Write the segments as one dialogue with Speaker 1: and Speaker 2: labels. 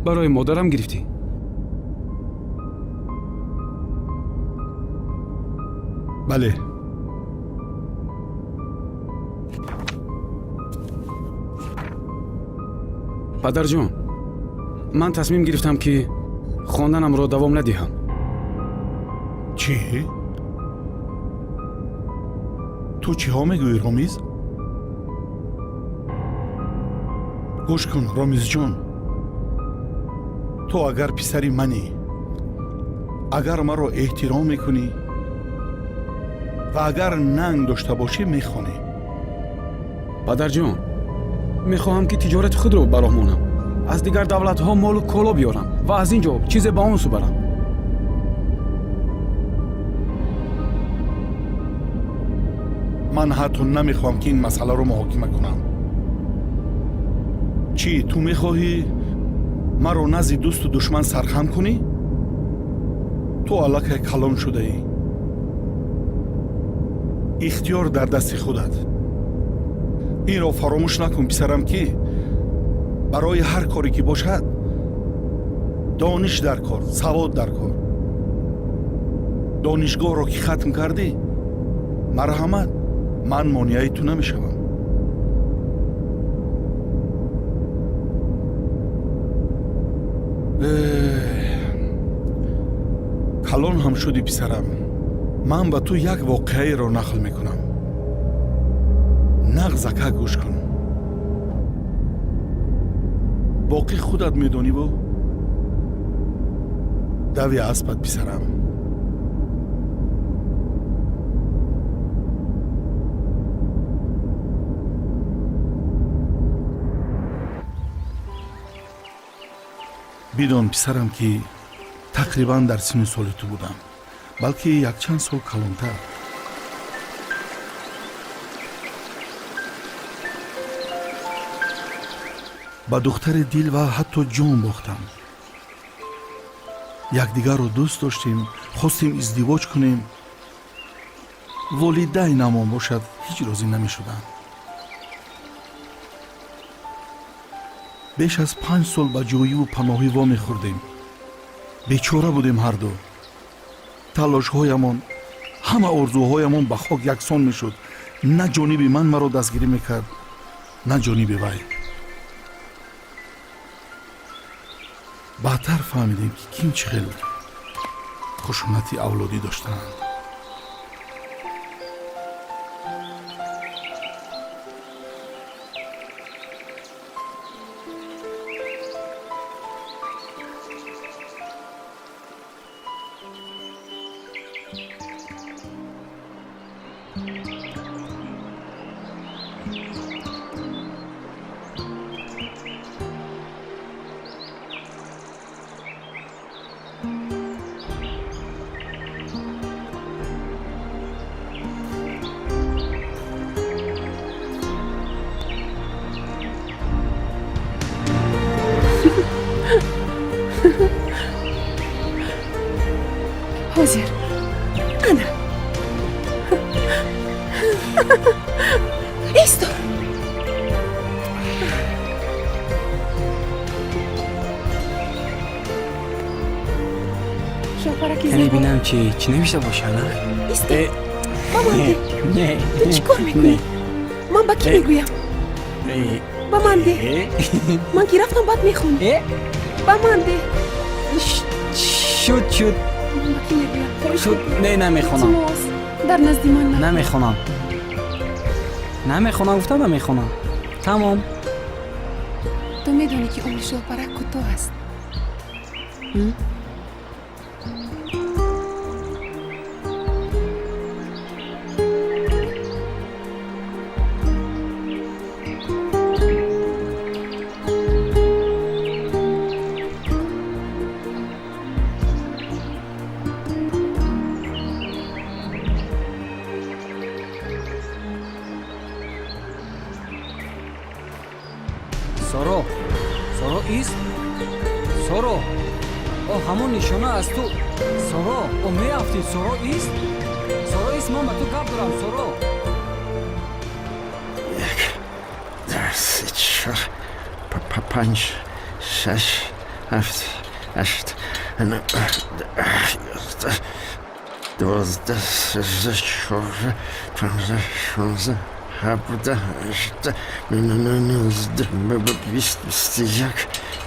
Speaker 1: Барои модарам гирифтӣ?
Speaker 2: Бале.
Speaker 1: Падарҷон, ман тасмим гирифтам, ки хонданамро давом надиҳам.
Speaker 2: Чӣ? Ту чиҳо мегӯӣ, Ромиз? Гӯш кун, Ромизҷон, ту агар писари манӣ, агар маро эҳтиром мекунӣ ва агар нанг дошта бошӣ, мехонӣ.
Speaker 1: Падарҷон, мехоҳам, ки тиҷорати худро ба роҳ монам, аз дигар давлатҳо молу коло биёрам ва аз ин ҷо чизе ба он сӯ барам.
Speaker 2: Ман ҳатто намехоҳам, ки ин масъаларо муҳокима кунам. Чӣ, ту мехоҳӣ маро назди дӯсту душман сархам кунӣ? Ту аллакай калон шудаӣ, ихтиёр дар дасти худат. Инро фаромӯш накун, писарам, ки барои ҳар коре ки бошад, дониш дар кор, савод дар кор. Донишгоҳро ки хатм кардӣ, марҳамат, ман монеаи ту намешавам. Калон ҳам шудӣ, писарам. Ман ба ту як воқеаеро нақл мекунам, нағзака гӯш кун. Боқӣ худат медониву дави аспат, писарам. Бидон, писарам, ки тақрибан дар синну соли ту будам, балки якчанд сол калонтар. Ба духтари дил ва ҳатто ҷон бохтам. Якдигарро дӯст доштем, хостем издивоҷ кунем. Волидайнамон бошад, ҳеҷ розӣ намешуданд. Беш аз 5 сол ба ҷӯиву паноҳӣ вомехӯрдем. Бечора будем ҳарду. Талошҳоямон, ҳама орзуҳоямон ба хок яксон мешуд. На ҷониби ман маро дастгирӣ мекард, на ҷониби вай. Баъдтар фаҳмидем, ки ким чӣ хел хушунати авлодӣ доштаанд.
Speaker 3: Ҳозир, ана, исто. Шоҳпараки
Speaker 4: Кани
Speaker 3: зебо.
Speaker 4: бинам, чи чӣ навишта бошад, а?
Speaker 3: Исто.
Speaker 4: Э,
Speaker 3: Ба ман деҳ.
Speaker 4: Не.
Speaker 3: Ту чӣ кор мекунӣ? Ман ба кӣ
Speaker 4: Э.
Speaker 3: мегӯям?
Speaker 4: Э,
Speaker 3: Ба ман деҳ.
Speaker 4: э,
Speaker 3: Ман ки рафтам, баъд мехонӣ.
Speaker 4: Э,
Speaker 3: Ба ман деҳ.
Speaker 4: Шуд, шуд.
Speaker 3: Ман ба кӣ мегӯям? Хоҳиш
Speaker 4: Шуд.
Speaker 3: мекунам.
Speaker 4: Не, намехонам.
Speaker 3: Илтимос, дар назди ман на.
Speaker 4: Намехонам, намехонам, гуфтам, намехонам, тамом.
Speaker 3: Ту медонӣ, ки умри шоҳпарак кӯтоҳ аст. М?
Speaker 4: Соро, Соро, ист, Соро! О, ҳамон нишона аз ту. Соро, о, меафтӣ. Соро, ист, Соро, ист, ман ба ту гап дорам, Соро.
Speaker 5: Як, ду, се, чор, панҷ, шаш, 7, 8, 9, 10, 11, 12, 13, 14, 15, 16, 17, 18, 19, 20,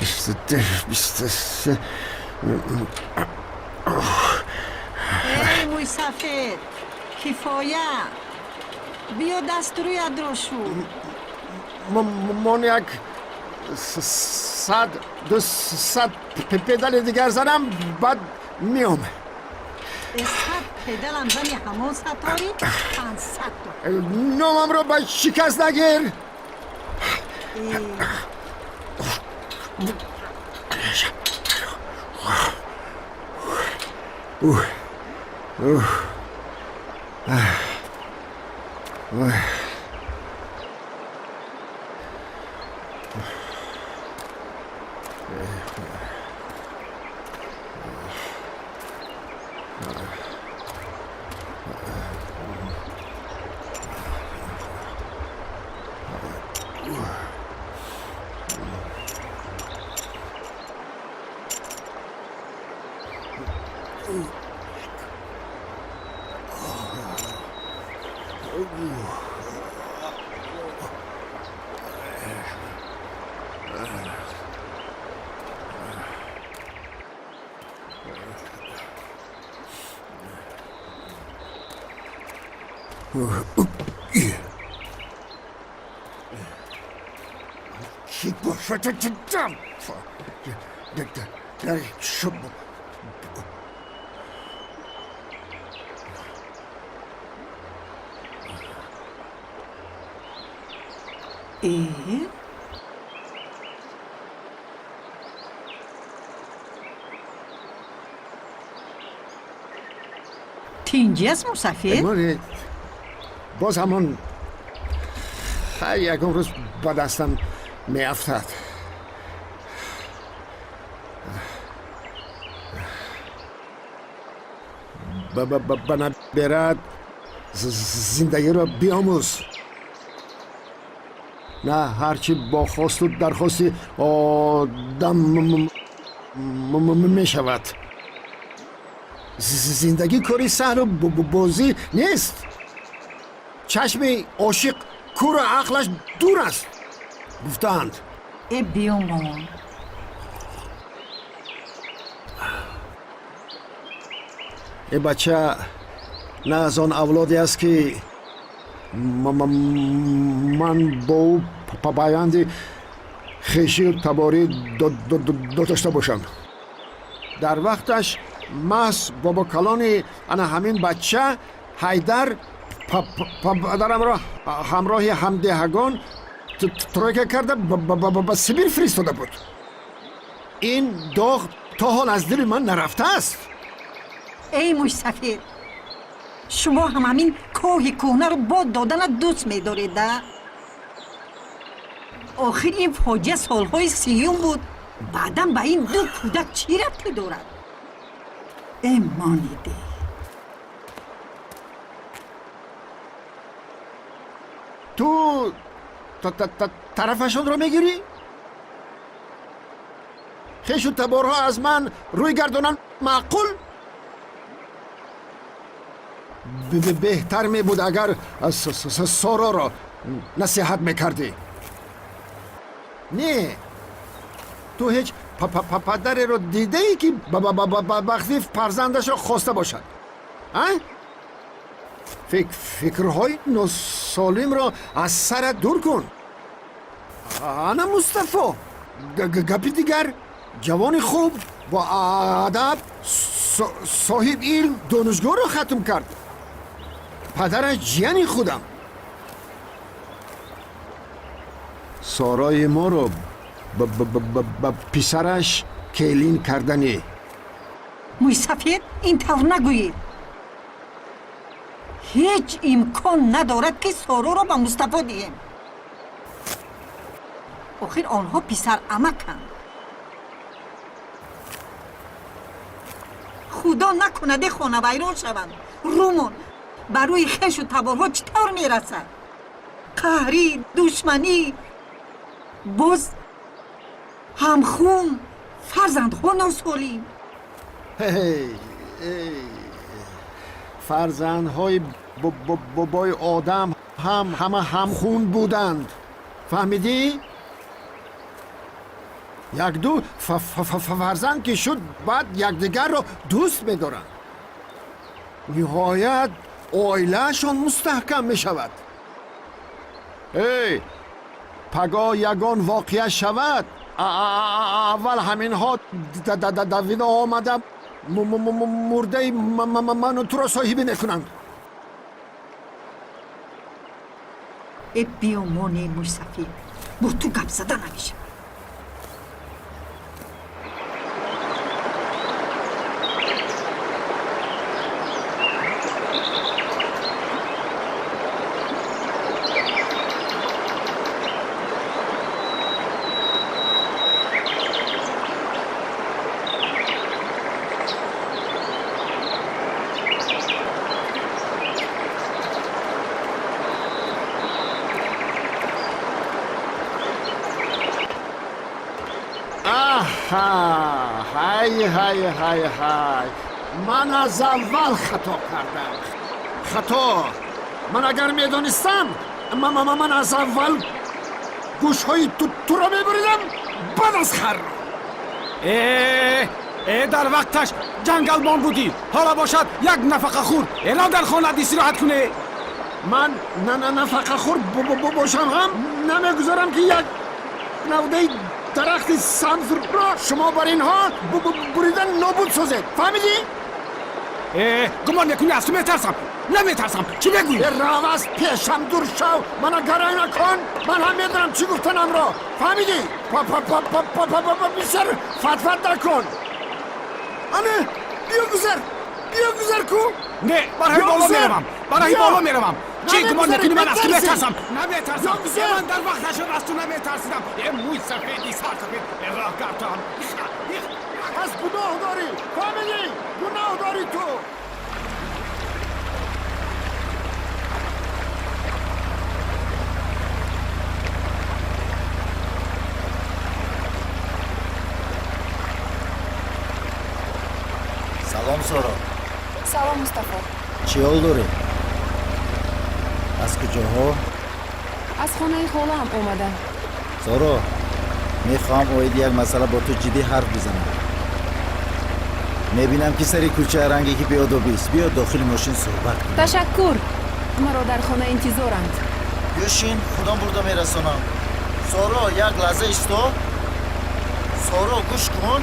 Speaker 5: 21, 22, 23.
Speaker 6: Эй, мӯйсафед, кифоя, биё дасту рӯятро шӯр.
Speaker 5: Мон як 100, 200 педали дигар занам, баъд меом.
Speaker 6: 100 педалам зани, ҳамон сатори 500 то.
Speaker 5: Номамро ба шикаст нагир. Ух. Ух. Ой. Ки бошад?
Speaker 6: Э? Тинҷӣ аст, мусафед?
Speaker 5: Монед, боз ҳамон ягон рӯз ба дастам меафтад. Ба наберат зиндагиро биомӯз. На ҳарчи бо хосту дархости одам мешавад. Зиндагӣ кори саҳлу бозӣ нест. Чашми ошиқ кӯру ақлаш дур аст, гуфтаанд.
Speaker 6: Э, биёмон.
Speaker 5: Э, бача на аз он авлоде аст, ки ман бо ӯ пайванди хешию таборӣ дошта бошам. Дар вақташ маҳз бобокалони ана ҳамин бача Ҳайдар падарамро ҳамроҳи ҳамдеҳагон тройка карда ба Сибир фиристода буд. Ин доғ то ҳол аз дили ман нарафтааст.
Speaker 6: Эй, мӯйсафед, шумо ҳам ҳамин коҳи кӯҳнаро бод додана дӯст медоред, да? Охир ин фоҷиа солҳои сиюм буд. Баъдан ба ин ду кӯдак чӣ рабте дорад? Э, мониде.
Speaker 5: Ту тарафашонро мегирӣ? Хешу таборҳо аз ман рӯй гардонанд, маъқул? Беҳтар мебуд, агар Сороро насиҳат мекардӣ. Не, ту ҳеҷ падареро дидаӣ, ки бахти фарзандашро хоста бошад? А фикрҳои носолимро аз сарат дур кун. Ана Мустафо гапи дигар, ҷавони хуб, бо адаб, соҳиб илм, донишгоҳро хатм кард. Падараш ҷияни худам. Сорои моро ба писараш келин карданӣ.
Speaker 6: Мӯйсафед, ин тавр нагӯед. Ҳеҷ имкон надорад, ки Сороро ба Мустафо диҳем. Охир онҳо писарамаканд. Худо накунаде хонавайрон шаванд, рӯмон ба рӯи хешу таборҳо чӣ тавр мерасад? Қаҳрӣ, душманӣ, боз ҳамхун. Фарзандҳо носолим.
Speaker 5: Фарзандҳои бобои одам ҳам ҳама ҳамхун буданд, фаҳмидӣ? Якду фарзанд ки шуд, баъд якдигарро дӯст медоранд. Ниҳоят оилаашон мустаҳкам мешавад. Эй, пагоҳ ягон воқеа шавад, аввал ҳаминҳо давида омада мурдаи ману туро соҳибӣ мекунанд.
Speaker 6: Э, биёмоне, мӯйсафед, бо ту гап зада намешавад.
Speaker 5: Аҳа, ҳай ҳай ҳай ҳай, ман аз аввал хато кардам, хато. Ман агар медонистам, ман аз аввал гӯшҳои туро мебуридам, баъд аз харро.
Speaker 1: Э, дар вақташ ҷангалбон будӣ, ҳоло бошад як нафақахӯр. Эро дар хона истироҳат кунӣ.
Speaker 5: Ман нафақахӯр бошам ҳам, намегузорам, ки як навдаи дарахти сабзро шумо бар инҳо бурида нобуд созед, фаҳмидӣ?
Speaker 1: Э, гумон мекунӣ аз ту метарсам? Наметарсам, чӣ мегӯӣ?
Speaker 5: Рав, аз пешам дур шав, мана гарай накун. Ман ҳам медонам чӣ гуфтанамро, фаҳмидӣ? Бисёр фатфат накун. Ане, биё, гузар, биё, гузар ку.
Speaker 1: Не, барои боло меравам, барои боло меравам. Чӣ гумон мекунӣ, ман аз ту метарсам? Наметарсам. Ман дар вақташон аз ту наметарсидам. Э, мӯи сафеди сарсафед, роҳ гардон.
Speaker 5: Пас гуноҳ дорӣ, фаҳмидӣ? Гуноҳ дорӣ ту.
Speaker 7: Салом, Соро.
Speaker 3: Салом, Мустафо.
Speaker 7: Чӣ ҳол дорӣ? Аз куҷоҳо?
Speaker 3: Аз хонаи холаам омадам.
Speaker 7: Соро, мехоҳам оиди як масъала бо ту ҷиддӣ ҳарф бизанам. Мебинам, ки сари кӯча ранге ки беодобист. Биё дохили мошин, суҳбат кунем.
Speaker 3: Ташаккур, маро дар хона интизоранд.
Speaker 7: Бишин, худам бурда мерасонам. Соро, як лаҳза исто. Соро, гӯш кун.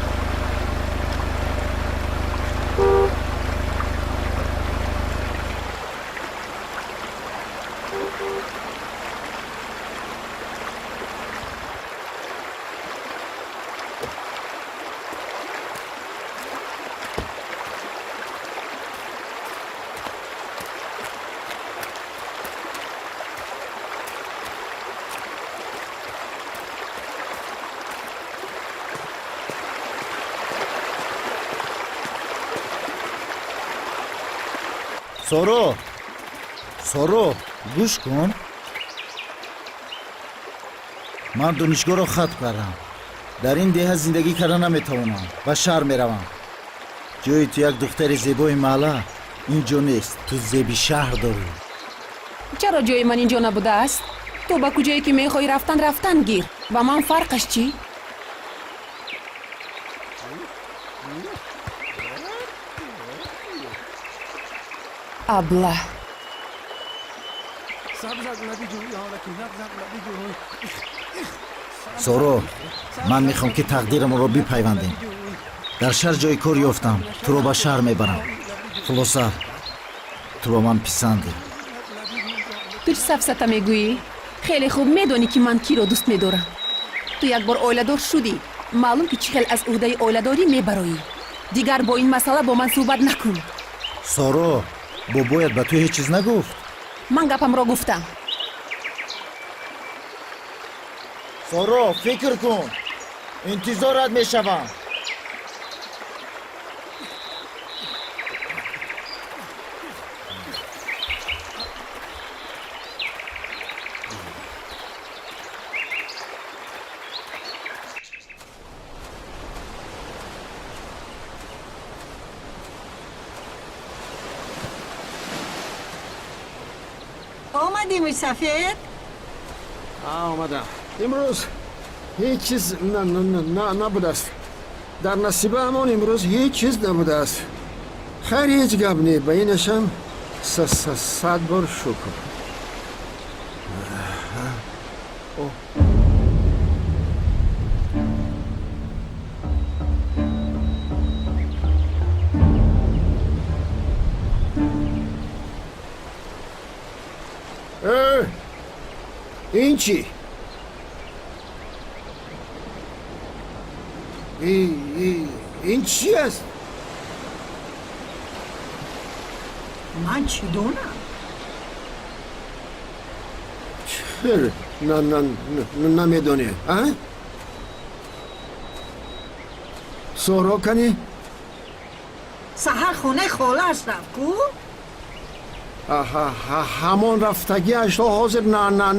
Speaker 7: Соро, Соро, гӯш кун. Ман донишгоҳро хатм кардам. Дар ин деҳа зиндагӣ карда наметавонам, ба шаҳр меравам. Ҷои ту, як духтари зебои маҳалла, ин ҷо нест. Ту зеби шаҳр дорӣ.
Speaker 3: Чаро ҷои ман инҷо набудааст? Ту ба куҷое ки мехоҳӣ рафтан, рафтан гир. Ба ман фарқаш чӣ? Аблаҳ.
Speaker 7: Соро, ман мехоҳам, ки тақдирамонро бипайвандем. Дар шаҳр ҷои кор ёфтам, туро ба шаҳр мебарам. Хулоса, ту ба ман писандӣ.
Speaker 3: Ту чӣ сафсата мегӯӣ? Хеле хуб медонӣ, ки ман киро дӯст медорам. Ту як бор оиладор шудӣ, маълум ки чӣ хел аз ӯҳдаи оиладорӣ мебароӣ. Дигар бо ин масъала бо ман суҳбат накун.
Speaker 7: Соро, бобоят ба ту ҳеҷ чиз нагуфт?
Speaker 3: Ман гапамро гуфтам.
Speaker 7: Соро, фикр кун, интизорат мешавам.
Speaker 6: Омадӣ, мӯйсафед?
Speaker 5: Омадам. Имрӯз ҳеҷ чиз набудааст. Дар насибаамон имрӯз ҳеҷ чиз набудааст. Хайр, ҳеҷ гап не, ба инашам 100 бор шукр. Ин чӣ? Ин чӣ аст?
Speaker 6: Ман чӣ донам?
Speaker 5: Чер намедонӣ, а? Соро кани?
Speaker 6: Саҳар хонаи холааш рафт ку?
Speaker 5: Ҳамон рафтагиаш то ҳозир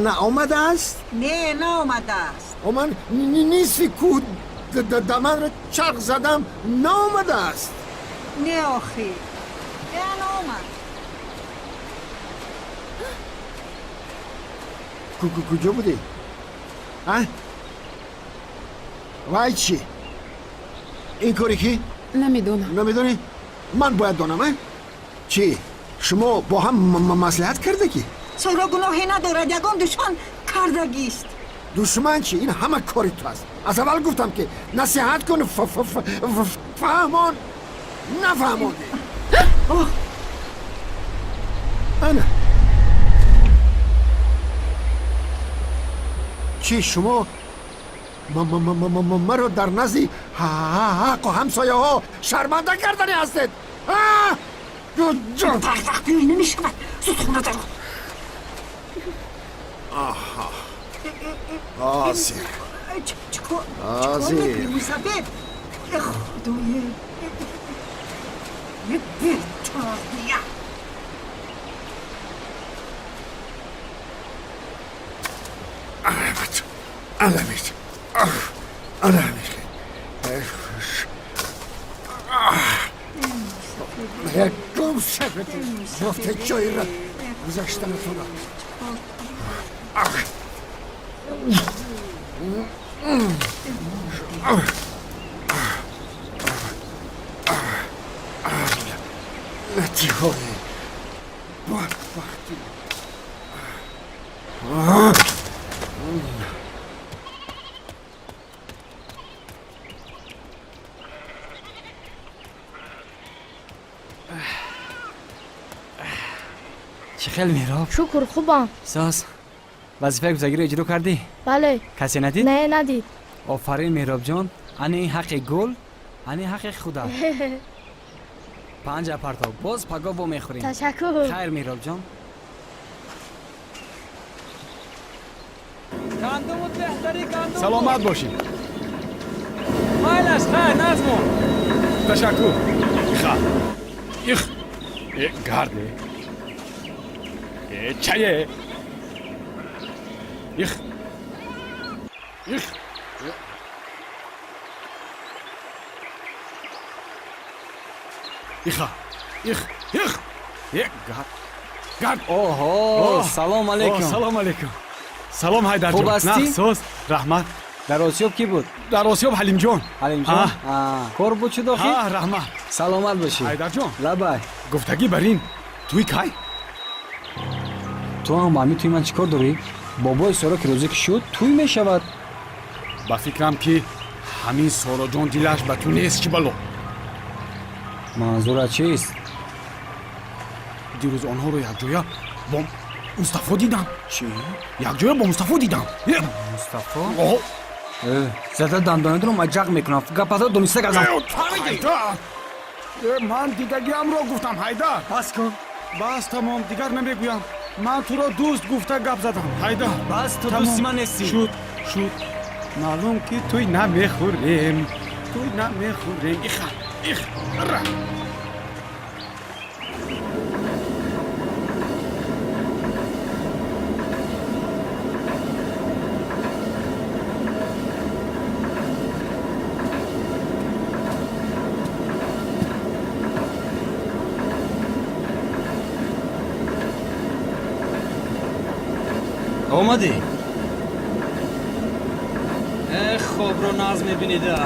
Speaker 5: наомадааст?
Speaker 6: Не, наомадааст.
Speaker 5: Ман нисфи кӯҳ даманро чарх задам, наомадааст.
Speaker 6: Не, охир, не наомад.
Speaker 5: Куҷо будӣ? А? Вай чӣ? Ин кори кӣ?
Speaker 3: Намедонам.
Speaker 5: Намедонӣ? Ман бояд донам, а? Чӣ? Шумо бо ҳам маслиҳат кардагӣ?
Speaker 6: Соро гуноҳе надорад, ягон душман кардагист.
Speaker 5: Душман чӣ? Ин ҳама кори ту аст. Аз аввал гуфтам, ки насиҳат кун, фаҳмон, нафаҳмондӣ. Ана, чӣ, шумо маро дар назди ҳаққу ҳамсояҳо шарманда кардани ҳастед?
Speaker 6: Вақт намешавад, зуд хона даро.
Speaker 5: Ҳозир.
Speaker 6: Чикор мекунӣ, мӯйсафед? Худоё, бетарбия!
Speaker 5: Аламит, аламит. Як гум шавед, ёфта ҷойра гузаштанатонро. Натиҳои бадбахтӣ.
Speaker 4: Чӣ хел, Меҳроб?
Speaker 8: Шукр, хубам.
Speaker 4: Соз, вазифаи гузагиро иҷро кардӣ?
Speaker 8: Бале.
Speaker 4: Касе надид?
Speaker 8: Не, надид.
Speaker 4: Офарин, Меҳробҷон. Ани ҳаққи гул, ани ҳаққи худа. Панҷ апарто, боз паго вомехӯрем.
Speaker 8: Ташаккур.
Speaker 4: Хайр, Меҳробҷон. Гандумут беҳтари гандум.
Speaker 1: Саломат бошед.
Speaker 4: Майлаш, хайр, назмон.
Speaker 1: Ташаккур. Иха, их, э, гарде, э, чае, их, их, иха, их, их, э, гард, гард.
Speaker 4: Оҳо, салом алейкум.
Speaker 1: Салом алейкум. Салом, Ҳайдарҷон.
Speaker 4: Хуб ҳастӣ?
Speaker 1: Соз, раҳмат.
Speaker 4: Дар осиёб кӣ буд?
Speaker 1: Дар осиёб Ҳалимҷон.
Speaker 4: Ҳалимҷон, кор буд чӣ дохил?
Speaker 1: Раҳмат.
Speaker 4: Саломат бошӣ.
Speaker 1: Ҳайдарҷон.
Speaker 4: Лабай.
Speaker 1: Гуфтагӣ бар ин туи кай?
Speaker 4: Ту ҳам ба ҳамин туи ман чӣ кор дорӣ? Бобои Соро ки розӣ ки шуд, туй мешавад.
Speaker 1: Ба фикрам, ки ҳамин Сороҷон дилаш ба ту нест, чӣ бало.
Speaker 4: Манзурат чист?
Speaker 1: Дирӯз онҳоро якҷоя бо Мустафо дидам.
Speaker 4: Чӣ?
Speaker 1: Якҷоя бо Мустафо дидам.
Speaker 4: Мустафо? Зада дандонатро маҷақ мекунам, гапатро дониста газам.
Speaker 1: Ман дидагиамро гуфтам, Ҳайдар.
Speaker 4: Бас кун.
Speaker 1: Бас, тамом, дигар намегӯям. Ман туро дӯст гуфта гап задам, Ҳайдар.
Speaker 4: Бас, ту дӯсти ман нестӣ.
Speaker 1: Шуд, шуд. Маълум ки туй намехӯрем, туй намехӯрем. Иха, их, ра.
Speaker 4: Омадӣ? Э, хобро нағз мебинида.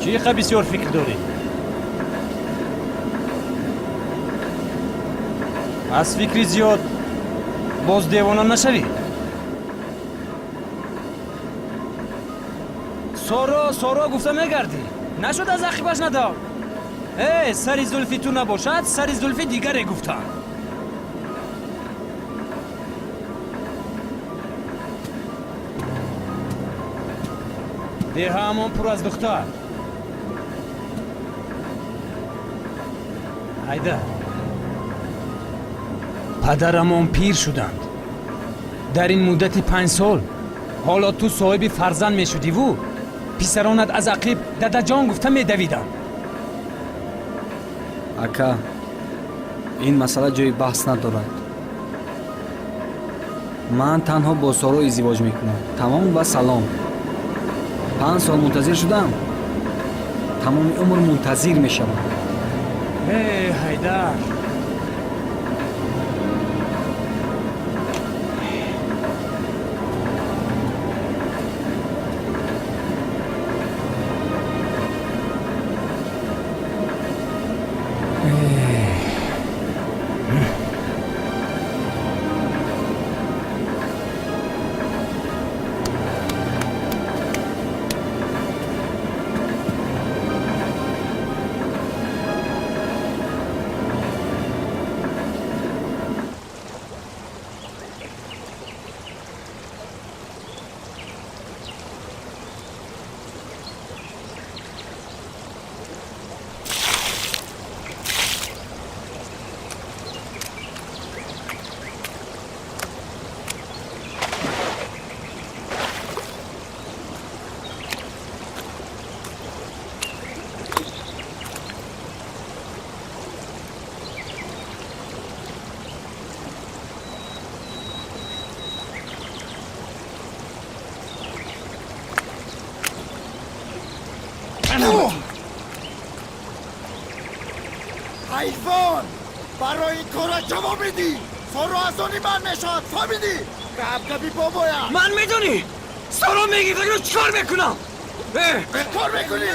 Speaker 4: Чӣ қа бисёр фикр дорӣ? Аз фикри зиёд боз девона нашавӣ. Соро, Соро гуфта мегардӣ. Нашуд аз ақибаш надав. Э, сари зулфи ту набошад, сари зулфи дигаре гуфтам. Деҳаамон пур аз духтар. Ҳайдар. Падарамон пир шуданд. Дар ин муддати 5 сол ҳоло ту соҳиби фарзанд мешудиву писаронат аз ақиб дадаҷон гуфта медавиданд.
Speaker 8: Ака, ин масъала ҷои баҳс надорад. Ман танҳо бо Соро издивоҷ мекунам. Тамом ва салом. 5 сол мунтазир шудам, тамоми умр мунтазир мешавам.
Speaker 4: Э, Ҳайдар.
Speaker 5: Ҳайвон! Барои ин кора ҷавоб медиҳӣ! Соро аз они ман мешавад, фаҳмидӣ? Гап габи бобоя!
Speaker 4: Ман медонӣ! Соро мегирдагиро чӣ кор мекунам?
Speaker 5: Кор мекунӣ?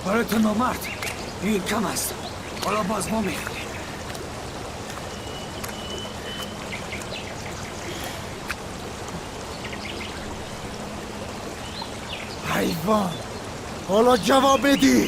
Speaker 4: Барои ту номард ин кам аст. Ҳоло боз мо мехӯрем.
Speaker 5: Ҳайвон! Ҳоло ҷавоб медиҳӣ!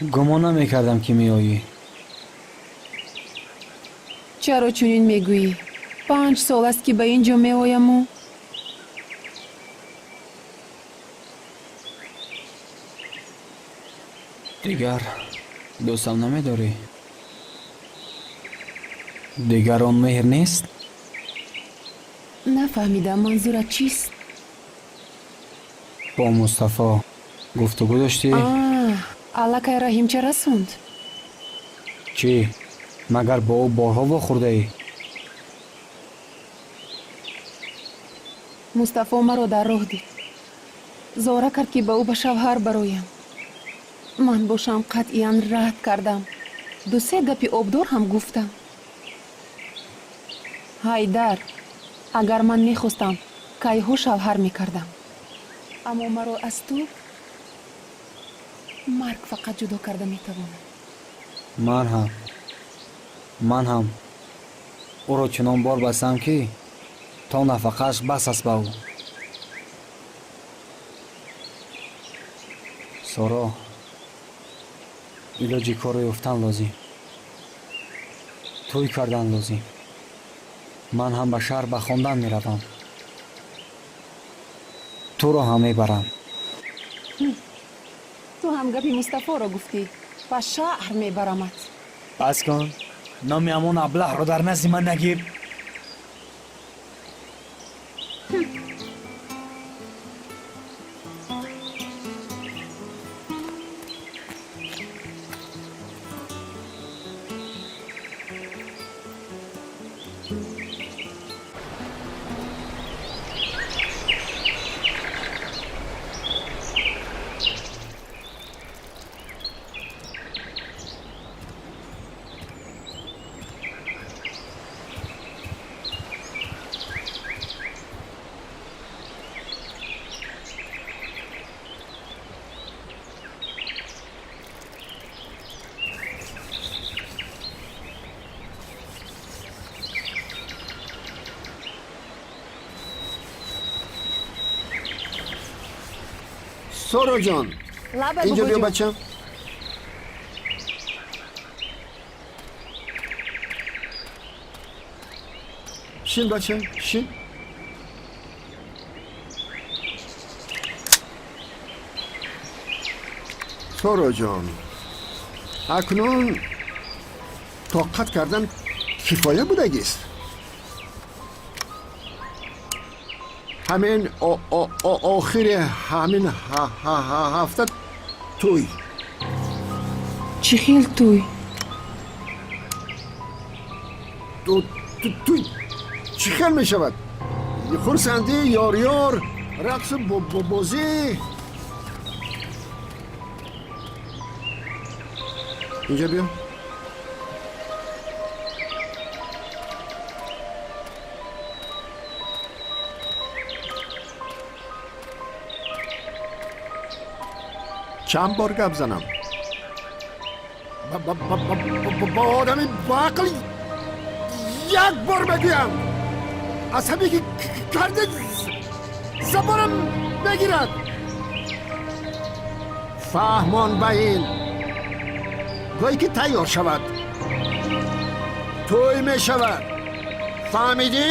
Speaker 8: Гумон намекардам, ки меоӣ.
Speaker 3: Чаро чунин мегӯӣ? 5 сол аст, ки ба ин ҷо меояму
Speaker 8: Дигар дӯстам намедорӣ? Дигар он меҳр нест?
Speaker 3: Нафаҳмидам, манзурат чист?
Speaker 8: Бо Мустафо гуфтугӯ доштӣ?
Speaker 3: Аллакай Раҳимча расонд.
Speaker 8: Чӣ, магар бо ӯ борҳо вохӯрдаӣ?
Speaker 3: Мустафо маро дар роҳ дид, зора кард, ки ба ӯ ба шавҳар бароям. Ман бошам қатъиян рад кардам. Ду-се гапи обдор ҳам гуфтам. Ҳайдар, агар ман мехостам, кайҳо шавҳар мекардам, аммо маро аз ту марг фақат ҷудо карда метавонад.
Speaker 8: Ман ҳам.
Speaker 4: Ман ҳам ӯро чунон бор бастам, ки то нафақааш бас аст ба ӯ. Соро, илоҷи корро ёфтан лозим, тӯй кардан лозим. Ман ҳам ба шаҳр ба хондан меравам, туро ҳам мебарам.
Speaker 3: Ту ҳам гапи Мустафоро гуфтӣ, ба шаҳр мебарамат.
Speaker 4: Бас кун, номи ҳамон аблаҳро дар назди ман нагир.
Speaker 5: Соро ҷон,
Speaker 3: Лаба,
Speaker 5: инҷо биё.
Speaker 3: Бобоҷон.
Speaker 5: Бачам, шин, бачам, шин. Соро ҷон, акнун тоқат кардан кифоя будагист. Ҳамин охири ҳамин ҳафта тӯй.
Speaker 3: Чӣ хел тӯй?
Speaker 5: Тӯй чӣ хел мешавад? Хурсандӣ, ёрёр, рақсу бозӣ. Инҷа биё. Чанд бор гап занам? Ба одами баақл як бор мегӯям, аз ҳаме ки карде забонам мегирад. Фаҳмон ба ин гӯй, ки тайёр шавад, тӯй мешавад. Фаҳмидӣ?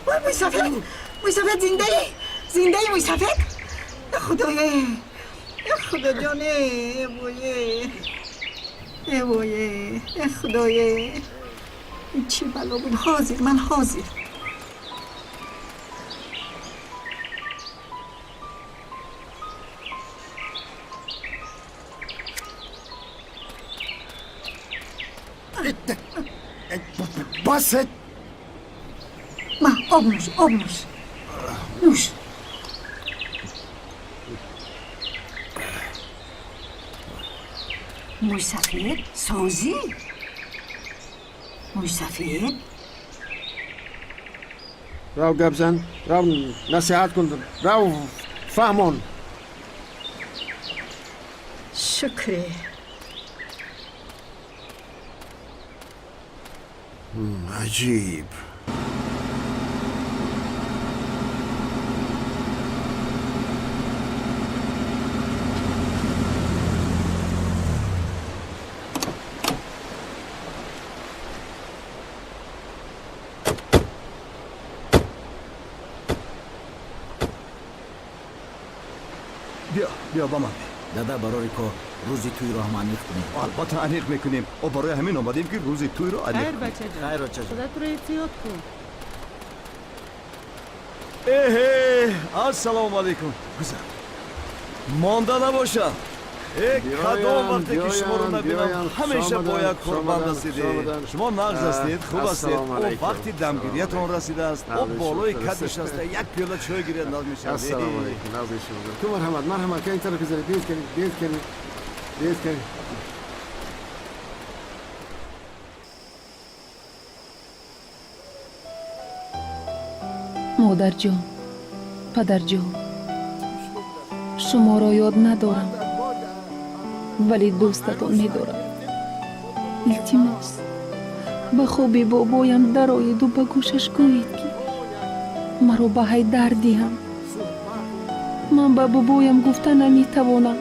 Speaker 6: Вой, мӯйсафед, мӯйсафед, зиндаӣ, зиндаӣ, мӯйсафед! Худое, худоҷоне, вое, вое, худое, чӣ бало буд! Ҳозир, ман ҳозир.
Speaker 5: Бас.
Speaker 6: Ма, об нӯш, об нӯш, нӯш. Мӯйсафед, созӣ, мӯйсафед?
Speaker 5: Рав, гап зан, рав, насиҳат кун, рав, фаҳмон.
Speaker 6: Шукре.
Speaker 5: Аҷиб.
Speaker 9: Биё, биё ба ман.
Speaker 7: Дада, барори кор, рӯзи тӯйро ҳам аниқ кунем.
Speaker 9: Албатта, аниқ мекунем. О, барои ҳамин омадем, ки рӯзи тӯйро аниқ
Speaker 10: Хайр,
Speaker 9: кунем.
Speaker 10: бачаҷон.
Speaker 7: Хайр, очаҷон.
Speaker 10: Худо туро эҳтиёт кун.
Speaker 9: Эҳе, ассалому алайкум. Гузар, монда набошам. Э, кадом вақте ки шуморо набинам, ҳамеша бо як кор банд ҳастед. Шумо нағз ҳастед, хуб ҳастед? О, вақти дамгириятон расидааст. О, болои кат нишаста, як пиёла чой гиред, нағз мешавад.
Speaker 5: Ассалому алайкум, нағзи шумо. Ту марҳамат, марҳамат, ка ин тараф гузаред, биёед канӣ, биёед канӣ, биёед канӣ.
Speaker 3: Модарҷон, падарҷон, шуморо ёд надорам. Вале дӯстатон медорам. Илтимос, ба хоби бобоям дароеду ба гӯшаш гӯед, ки маро ба Ҳайдар диҳам. Ман ба бобоям гуфта наметавонам.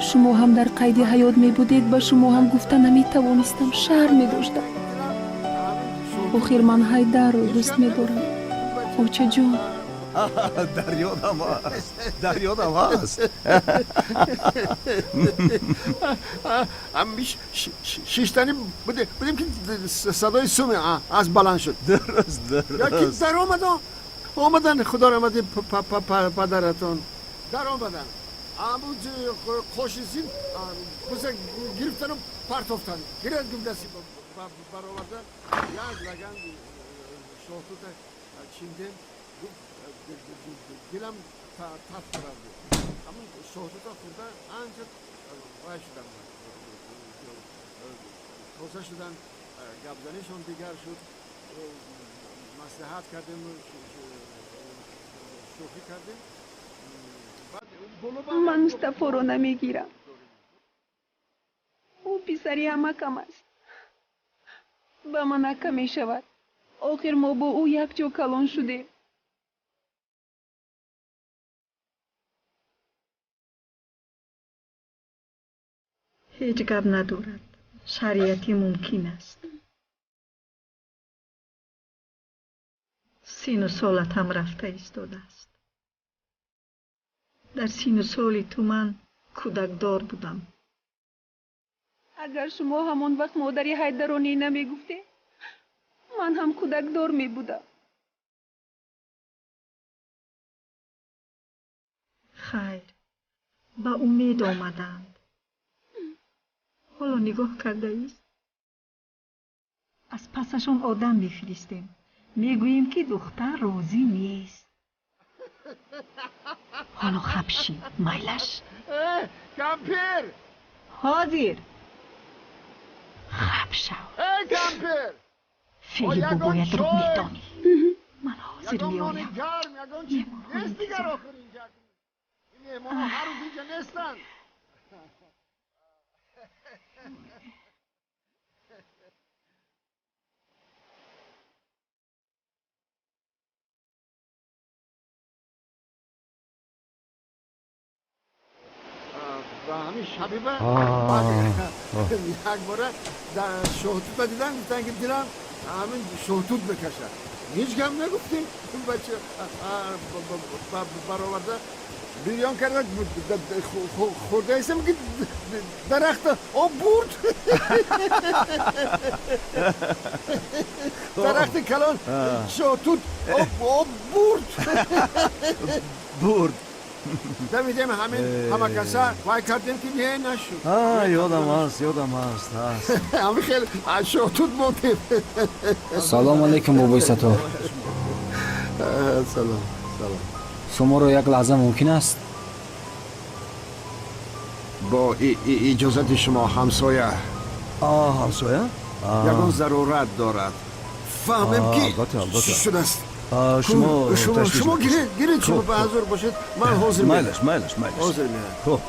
Speaker 3: Шумо ҳам дар қайди ҳаёт мебудед, ба шумо ҳам гуфта наметавонистам, шарм медоштам. Охир ман Ҳайдарро дӯст медорам, очаҷон.
Speaker 9: Дар ёдам аст, дар ёдам аст.
Speaker 5: Шиштанӣ будем, ки садои суме аз баланд шуд.
Speaker 9: Дуруст,
Speaker 5: дуруст. Ки даромадо, омадан, худо раҳмати падаратон, даромадан, қоши зин буза гирифтану партофтан, гирад даси бароварда, як лаган шоҳтута чиндем, дилам таф кард. Ҳамун шоҳтута хӯрда анча вай шудам, тоза шудан, гапзанишон дигар шуд. Маслиҳат кардем, шӯхӣ кардем.
Speaker 3: Ман Мустафоро намегирам. Ӯ писари амакам аст, ба ман ака мешавад. Охир мо бо ӯ якҷо калон шудем.
Speaker 6: Ҳеҷ гап надорад, шариатӣ мумкин аст. Сину солат ҳам рафта истодааст. Дар сину соли ту ман кӯдакдор будам.
Speaker 3: Агар шумо ҳамон вақт модари Ҳайдаро не намегуфтед, ман ҳам кӯдакдор мебудам.
Speaker 6: Хайр, ба умед омаданд. Ҳоло нигоҳ кардаист, аз пасашон одам мефиристем, мегӯем, ки духтар розӣ нест. Ҳоло хаб шӣ, майлаш.
Speaker 5: Кампир!
Speaker 6: Ҳозир хаб шав.
Speaker 5: Кампир!
Speaker 6: Феъли бобоятро медонӣ. Ман ҳозир меоям.
Speaker 5: Нест дигар, охир инҷа меҳмонҳо ҳар рӯз инҷа нестанд. Ва ҳамин шабиба як бора шоҳтута дидам, гуфтан, ки дилам ҳамин шоҳтут бикашад. Ҳеҷ гап нагуфтем, бача бароварда бирён карда хӯрдаистам, ки дарахта об бурд. Дарахти калон шоҳтут об бурд.
Speaker 9: Бурд.
Speaker 5: Давидем, ҳамин ҳамакаса вай кардем, ки не, нашуд.
Speaker 9: Ёдам аст, ёдам аст, аст.
Speaker 5: Ҳамин хел шоҳтут мондем.
Speaker 8: Салом алейкум, бобои Саттор.
Speaker 5: Салом, салом.
Speaker 8: Шуморо як лаҳза мумкин аст?
Speaker 5: Бо иҷозати шумо, ҳамсоя.
Speaker 9: Ҳамсоя.
Speaker 5: Ягон зарурат дорад, фаҳмем, ки чӣ шудааст.
Speaker 9: Шумо
Speaker 5: шумо гиред, гиред, шумо ба ҳазур бошед, ман ҳозир.
Speaker 9: Майлаш, майлаш, майлаш.
Speaker 5: Ҳозир меоям.
Speaker 9: Хуб.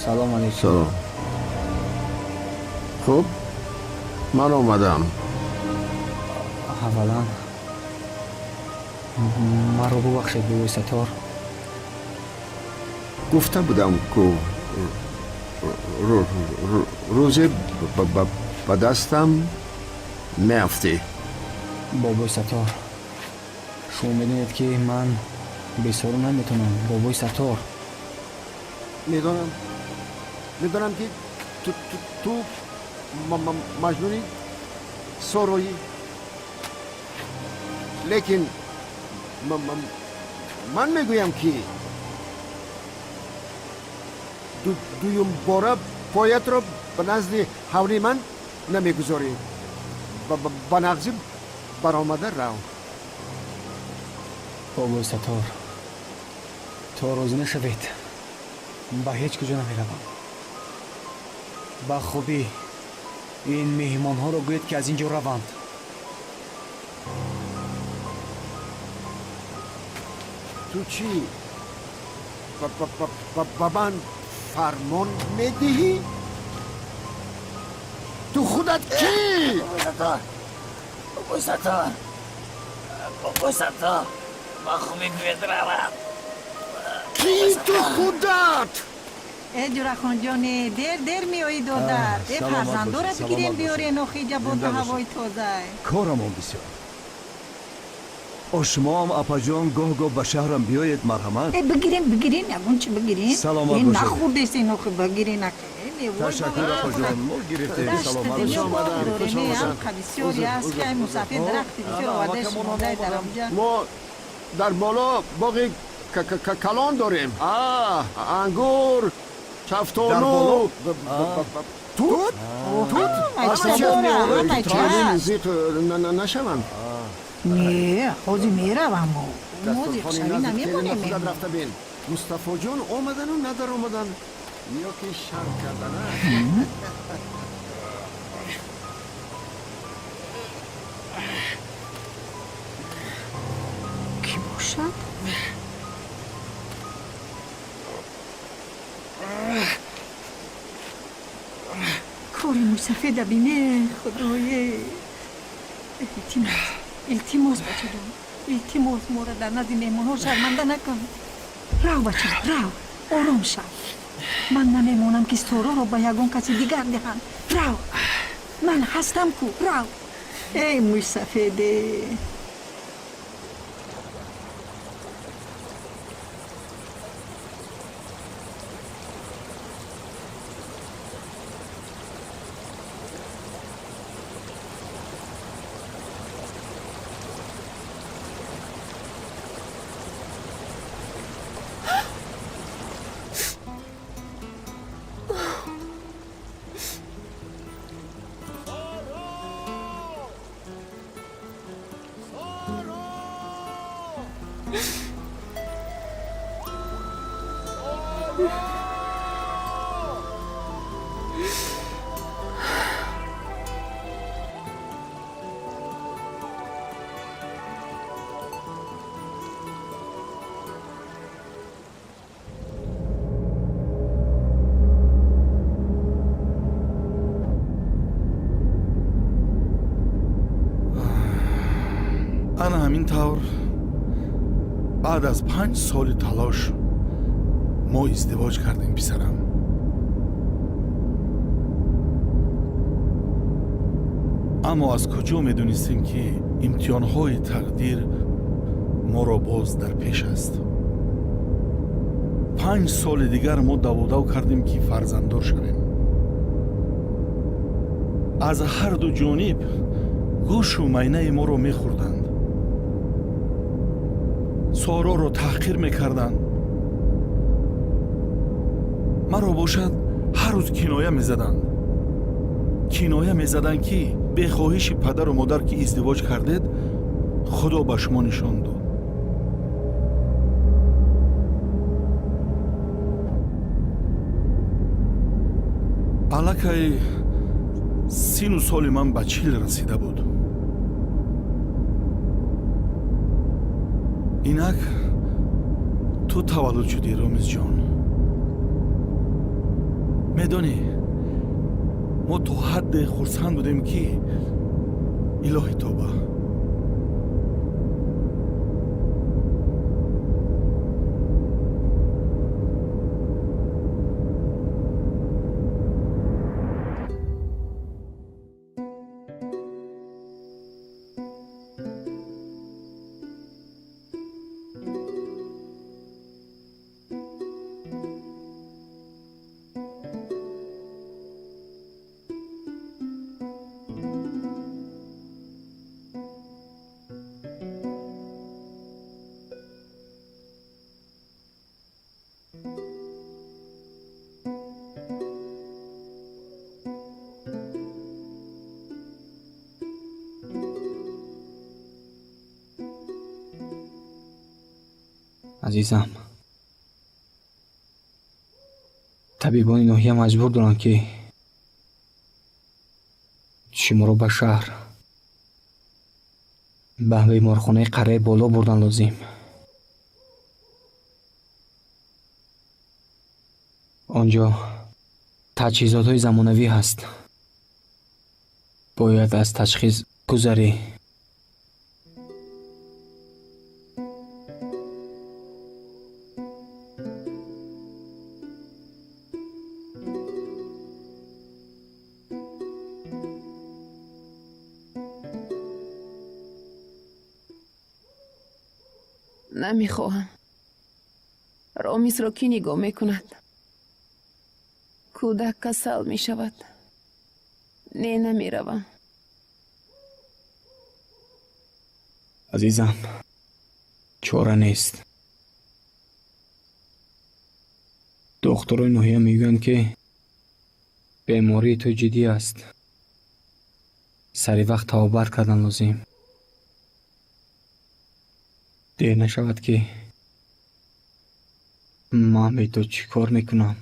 Speaker 8: Салом алейкум.
Speaker 5: Салом. Хуб, ман омадам.
Speaker 8: Аввалан маро бубахшед, бобои Саттор.
Speaker 5: Гуфта будам, ку рӯзе ба дастам меафтӣ.
Speaker 8: Бобои Саттор, шумо медонед, ки ман бе Соро наметавонам, бобои Саттор.
Speaker 5: Медонам, медонам, ки ту маҷнуни Сороӣ, лекин ман мегӯям, ки дуюмбора поятро ба назди ҳавлии ман намегузорӣ. Ба нағзӣ баромада рав.
Speaker 8: Бобои Саттор, то розӣ нашавед, ба ҳеҷ куҷо намеравам.
Speaker 4: Ба хубӣ, ин меҳмонҳоро гӯед, ки аз ин ҷо раванд.
Speaker 5: Ту чӣ, ба ман фармон медиҳӣ? Ту худат кӣ?
Speaker 10: Бобои Саттор, бобои Саттор, ба хубӣ гӯед равад.
Speaker 5: Кӣ ту худат?
Speaker 6: Э, Ҷурахонҷоне, дер дер меоӣ, додар. Э, фарзандора бигирем, биёрен, охи ҷабота ҳавои тоза.
Speaker 9: Корамон бисёр. О, шумоам, апаҷон, гоҳ гоҳ ба шаҳрам биёед, марҳамат.
Speaker 6: Э, бигирем, бигирем, ягон чи бигирем.
Speaker 9: Саломат
Speaker 6: э,
Speaker 9: бошед.
Speaker 6: Нахӯрдесен, охи, бигирен.
Speaker 9: Ташаккур, апаҷон, мо гирифтем. Саломат.
Speaker 6: Бисёре аст, ки ай мусафир дарахти бисёр оварда шумодай дар онҷа.
Speaker 5: Мо дар боло боғи калон дорем, ангур, шафтолу, тут, тут зиқ нашаванд.
Speaker 6: Не, ҳозир меравам. Мо зиқшавӣ намемонем.
Speaker 5: Худат рафта бин, Мустафоҷон омадану надаромадан ё ки шарм кардана.
Speaker 6: Кӣ бошад? Кори мӯйсафеда бине, худое! Илтимос, илтимос, бачаҷон, илтимос, моро дар назди меҳмонҳо шарманда накун. Рав, бача, рав, ором шав. Ман намемонам, ки Сороро ба ягон каси дигар диҳанд. Рав, ман ҳастам ку, рав. Эй, мӯйсафеде!
Speaker 2: Ана ҳамин тавр, баъд аз 5 соли талош мо издивоҷ кардем, писарам. Аммо аз куҷо медонистем, ки имтиҳонҳои тақдир моро боз дар пеш аст? 5 соли дигар мо даводав кардем, ки фарзанддор шавем. Аз ҳарду ҷониб гӯшу майнаи моро мехӯрданд, Сороро таҳқир мекарданд, маро бошад ҳар рӯз киноя мезаданд. Киноя мезаданд, ки бехоҳиши падару модар ки издивоҷ кардед, Худо ба шумо нишон дод. Аллакай сину соли ман ба 40 расида буд. Инак ту таваллуд шудӣ, Ромизҷон. Медонӣ, мо то ҳадде хурсанд будем, ки илоҳи тоба.
Speaker 8: Азизам, табибони ноҳия маҷбур доранд, ки
Speaker 4: Шуморо ба шаҳр, ба беморхонаи қарияи боло бурдан лозим. Он ҷо таҷҳизотҳои замонавӣ ҳаст. Бояд аз ташхис гузарӣ.
Speaker 3: Намехоҳам. Ромисро кӣ нигоҳ мекунад? Кӯдак касал мешавад. Не, намеравам.
Speaker 4: Азизам, чора нест. Духтурони ноҳия мегӯянд, ки бемории ту ҷиддӣ аст. Сари вақт табобат кардан лозим. Дер нашавад, ки ман бе ту чӣ кор мекунам?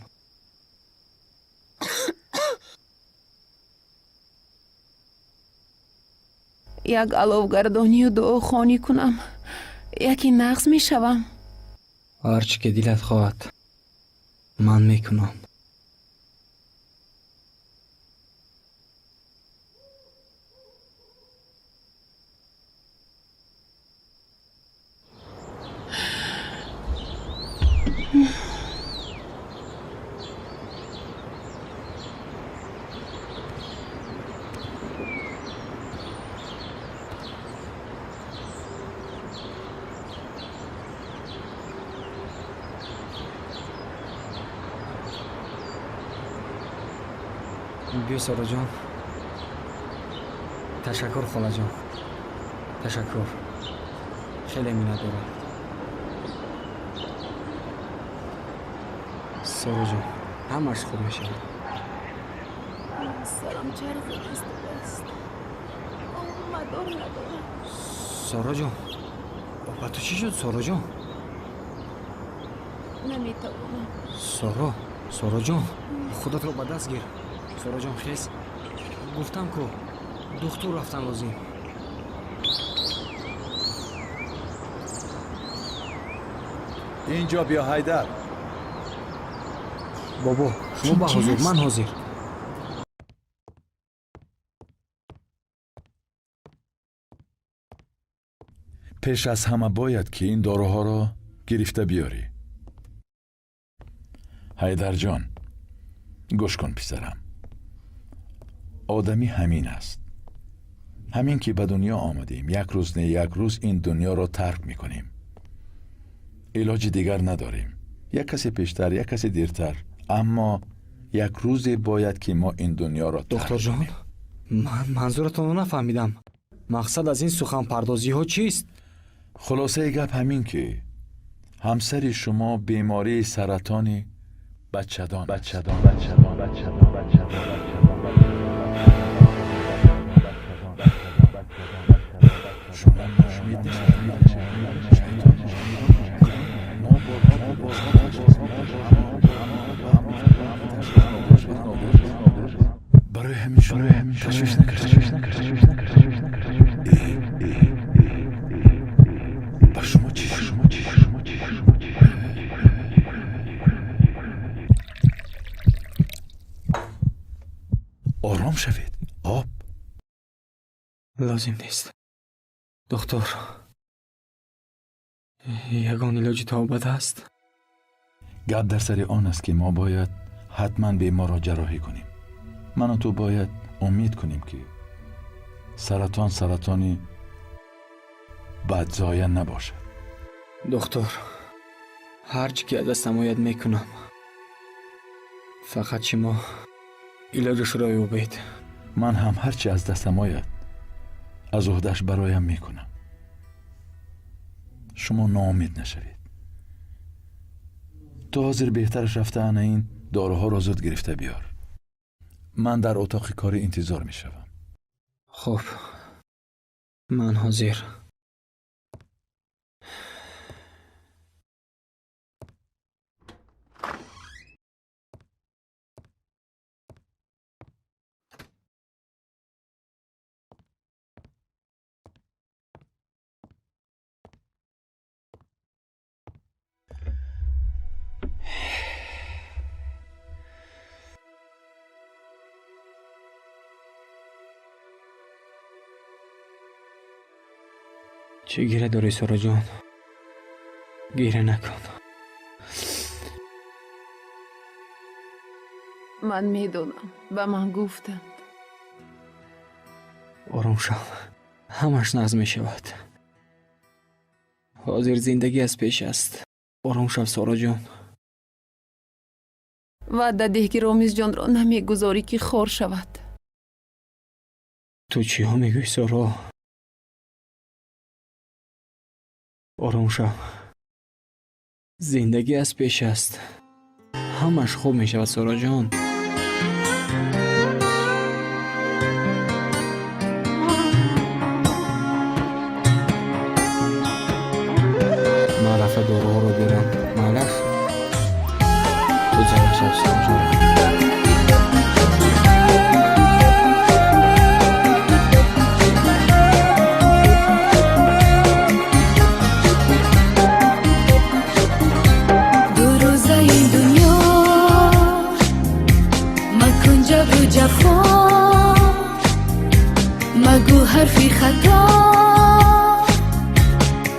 Speaker 3: Як аловгардонию дуохонӣ кунам, яке нағз мешавам.
Speaker 4: Ҳар чӣ ки дилат хоҳад, ман мекунам. Биё, Сороҷон. Ташаккур, холаҷон, ташаккур. Хеле миннатдорам. Сороҷон, ҳамаш хуб мешавад.
Speaker 3: Сарам чарх истодааст. Мадор надорам.
Speaker 4: Сороҷон, ба ту чӣ шуд, Сороҷон?
Speaker 3: Наметавонам.
Speaker 4: Соро, Сороҷон, худатро ба даст гир. Сороҷон, хез. Гуфтам ку, духтур рафтан лозим.
Speaker 9: Инҷо биё, Ҳайдар.
Speaker 4: Бобо, шумо ба ҳузур, ман ҳозир.
Speaker 11: Пеш аз ҳама бояд ки ин доруҳоро гирифта биёрӣ. Ҳайдарҷон, гӯш кун, писарам. Одамӣ ҳамин аст. Ҳамин ки ба дунё омадем, як рӯз не як рӯз ин дунёро тарк мекунем. Илоҷи дигар надорем. Як касе пештар, як касе дертар, аммо як рӯзе бояд ки мо ин дунёро тарк
Speaker 4: Духтурҷон,
Speaker 11: кунем.
Speaker 4: Ман манзуратонро нафаҳмидам. Мақсад аз ин суханпардозиҳо чист?
Speaker 11: Хулосаи гап ҳамин ки ҳамсари шумо бемории саратони бачадон бачадон бачадон бачадон бачадон шумо ноумед нашавед. Барои ҳамин шумо ташвиш накард. Ба шумо чӣ шумо чӣ шумо чӣ шумо чӣ? Ором шавед. Об
Speaker 4: лозим нест. Духтур, ягон илоҷи табобат ҳаст?
Speaker 11: Гап дар сари он аст, ки мо бояд ҳатман беморро ҷарроҳӣ кунем. Ману ту бояд умед кунем, ки саратон саратони бадзоя набошад.
Speaker 4: Духтур, ҳар чӣ ки аз дастам ояд мекунам. Фақат шумо илоҷашро ёбед.
Speaker 11: Ман ҳам ҳар чӣ аз дастам ояд аз уҳдаш бароям мекунам. Шумо ноумед нашавед. Ту ҳозир беҳтараш рафта ана ин доруҳоро зуд гирифта биёр. Ман дар утоқи корӣ интизор мешавам.
Speaker 4: Хуб, ман ҳозир. Чӣ гира дорӣ, Сороҷон? Гира накун.
Speaker 3: Ман медонам, ба ман гуфтанд.
Speaker 4: Ором шав, ҳамаш нағз мешавад. Ҳозир зиндагӣ аз пеш аст. Ором шав, Сороҷон.
Speaker 3: Ваъда деҳ, ки Ромизҷонро намегузорӣ, ки хор шавад.
Speaker 4: Ту чиҳо мегӯӣ, Соро? Ором шав, зиндагӣ аз пеш аст, ҳамаш хуб мешавад, Сороҷон. Ман рафта доруҳоро биёрам, майлаш? Ту ҷамъ шав, Сороҷон.
Speaker 12: Ду рӯзаи дунё, макун ҷабру ҷафо, магӯ ҳарфи хато,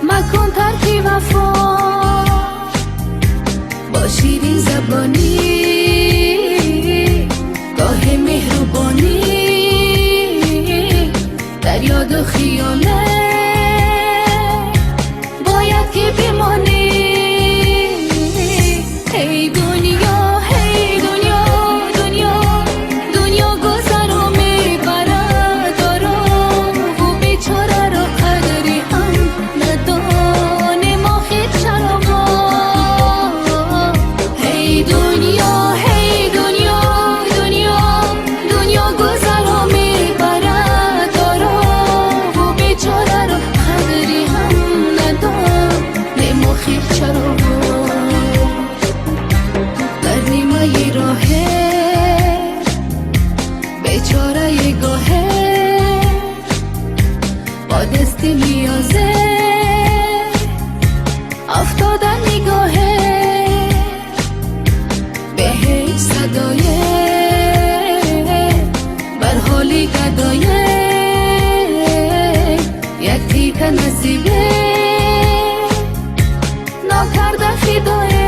Speaker 12: макун тарки вафо. Бо ширинзабонӣ, гоҳе меҳрубонӣ, дар ёду хиёле бояд ки бимонӣ. Эй дунё, эй дунё, дунё, дунё гузаро мебарад орову бечораро қадри ҳам надонем охир чаро мо. Эй дунё, эй дунё, дунё, дунё гузаро мебарад орову бечораро қадри ҳам надонем охир чаро мо. Дар нимаи роҳе бечораи гоҳе бо дасти ниёзе афтода нигоҳе, бе ҳеҷ садое бар ҳоли гадое як тика насибе нокарда фидое.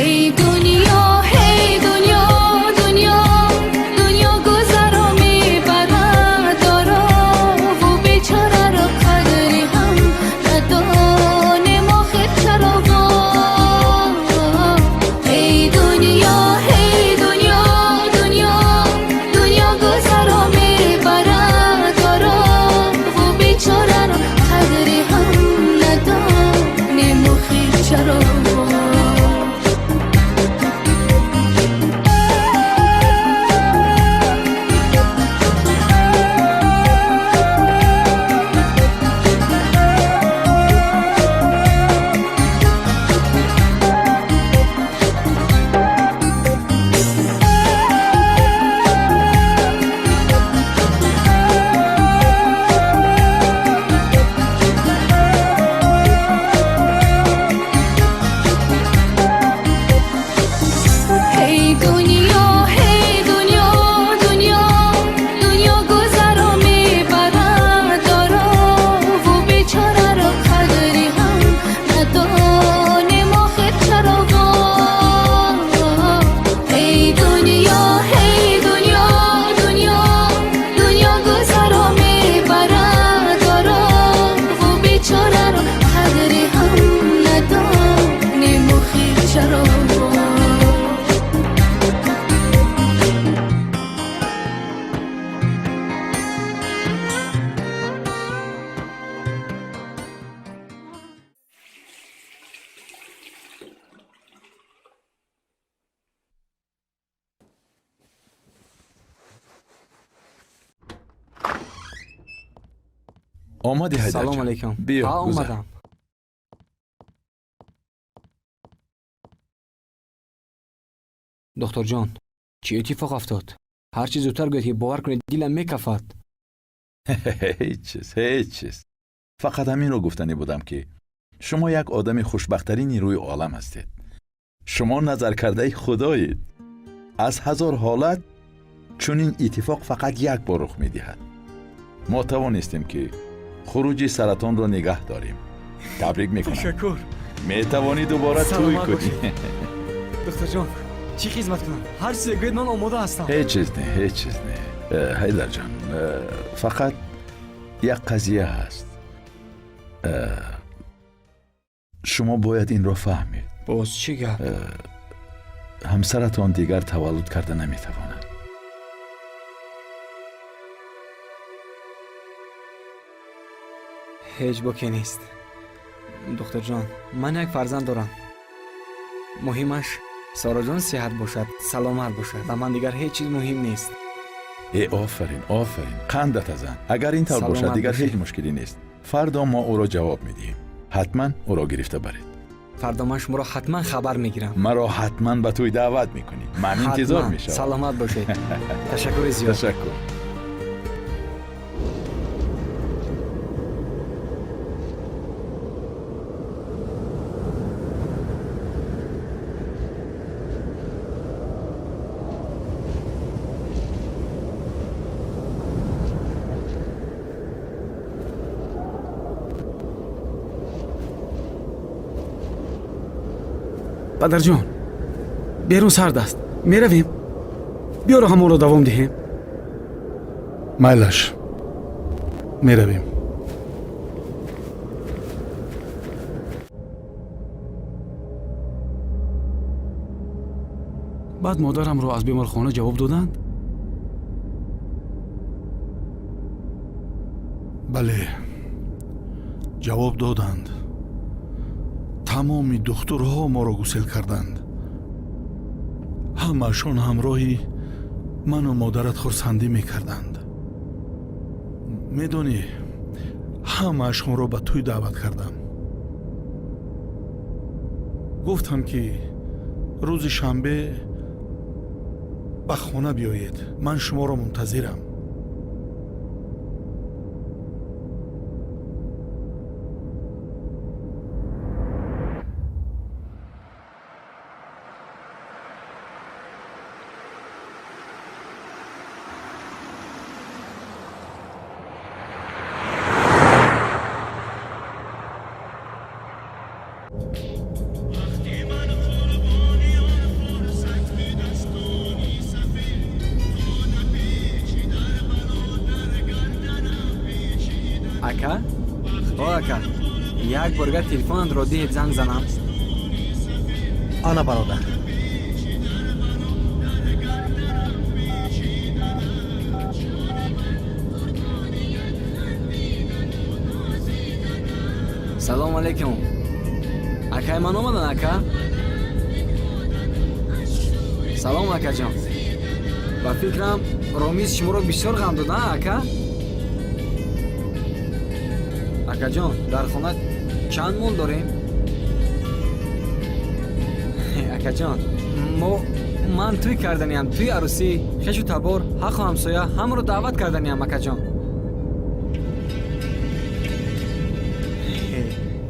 Speaker 12: Эй дунё, эй дунё, дунё, дунё гузаро мебарад орову бечораро қадри ҳам надонем охир чаро мо. Эй дунё, эй дунё, дунё, дунё гузаро мебарад орову бечораро қадри ҳам надонем охир чаро мо. Эй дунё, эй дунё, дунё, дунё гузаро мебарад орову бечораро қадри ҳам надонем охир чаро мо. Эй дунё, эй дунё, дунё, дунё гузаро мебарад орову бечораро қадри ҳам надонем охир чаро мо.
Speaker 11: Омадӣ,
Speaker 4: Салом
Speaker 11: Ҳайдарҷон?
Speaker 4: алейкум.
Speaker 11: Биё,
Speaker 4: Ҳа,
Speaker 11: гузар.
Speaker 4: омадам. Духтурҷон, чӣ иттифоқ афтод? Ҳарчи зудтар гӯед, ки бовар кунед, дилам мекафад.
Speaker 11: Ҳеҷ чиз, ҳеҷ чиз. Фақат ҳаминро гуфтанӣ будам, ки шумо як одами хушбахттарини рӯи олам ҳастед. Шумо назаркардаи худоед. Аз 1000 ҳолат чунин иттифоқ фақат як бор рух медиҳад. Мо тавонистем, ки Хуруҷи саратонро нигаҳ дорем. Табрик мекунам.
Speaker 4: Ташаккур.
Speaker 11: Метавонӣ дубора тӯй
Speaker 4: Саломат
Speaker 11: кунӣ.
Speaker 4: бошед. Духтарҷон, чӣ хизмат кунам? Ҳар чизе гӯед, ман омода ҳастам.
Speaker 11: Ҳеҷ чиз не, ҳеҷ чиз не. Ҳайдарҷон, фақат як қазия ҳаст. Шумо бояд инро фаҳмед.
Speaker 4: Боз чӣ гап?
Speaker 11: Ҳамсаратон дигар таваллуд карда наметавонад.
Speaker 4: Ҳеҷ боке нест, духтарҷон. Ман як фарзанд дорам. Муҳимаш Сороҷон сиҳат бошад, саломат бошад. Ба ман дигар ҳеҷ чиз муҳим нест.
Speaker 11: Э, офарин, офарин, қандат азан. Агар ин тавр бошад,
Speaker 4: Саломат
Speaker 11: дигар
Speaker 4: бошед.
Speaker 11: ҳеҷ мушкиле нест. Фардо мо ӯро ҷавоб медиҳем. Ҳатман ӯро гирифта баред.
Speaker 4: Фардо ман шуморо ҳатман хабар мегирам.
Speaker 11: Маро ҳатман ба тӯй даъват мекунӣ. Ман интизор
Speaker 4: Ҳатман.
Speaker 11: мешавам.
Speaker 4: Саломат бошед. Ташаккури зиёд.
Speaker 11: Ташаккур.
Speaker 1: Падарҷон, берун сард аст, меравем, биёро ҳамонро давом диҳем.
Speaker 2: Майлаш, меравем.
Speaker 1: Баъд модарамро аз беморхона ҷавоб доданд?
Speaker 2: Бале, ҷавоб доданд. Тамоми духтурҳо моро гусел карданд. Ҳамаашон ҳамроҳи ману модарат хурсандӣ мекарданд. Медонӣ, ҳамаашонро ба тӯй даъват кардам. Гуфтам, ки рӯзи шанбе ба хона биёед, ман шуморо мунтазирам.
Speaker 4: Ака, о ака, як борга телефонатро диҳед, занг занам.
Speaker 13: Ана, бародар.
Speaker 4: Салому алайкум, акай. Ман омадан, ака. Салом, акаҷон. Ба фикрам, Ромиз шуморо бисёр ғам дод, а ака? Акаҷон, дар хона чанд мол дорем, акаҷон? Мо ман тӯй карданиям, тӯи арӯсӣ, хешу табор, ҳаққу ҳамсоя ҳамаро даъват карданиям, акаҷон.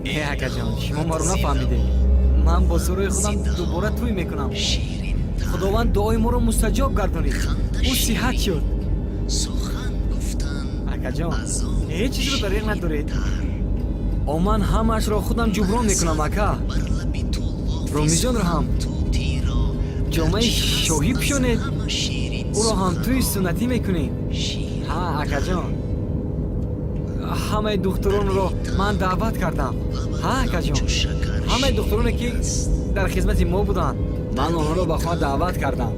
Speaker 4: Э, акаҷон, шумо маро нафаҳмидед. Ман бо сурои худам дубора тӯй мекунам. Худованд дуои моро мустаҷоб гардонид, ӯ сиҳат шуд. Акаҷон, ҳеҷ чизро дариғ надоред. О, ман ҳамаашро худам ҷуброн мекунам, ака. Ромизҷонро ҳам ҷомаи шоҳӣ пӯшонед, ӯро ҳам тӯи суннатӣ мекунем. Ҳа, акаҷон, ҳамаи духтуронро ман даъват кардам. Ҳа, акаҷон, ҳамаи духтуроне, ки дар хизмати мо буданд, ман онҳоро ба хона даъват кардам.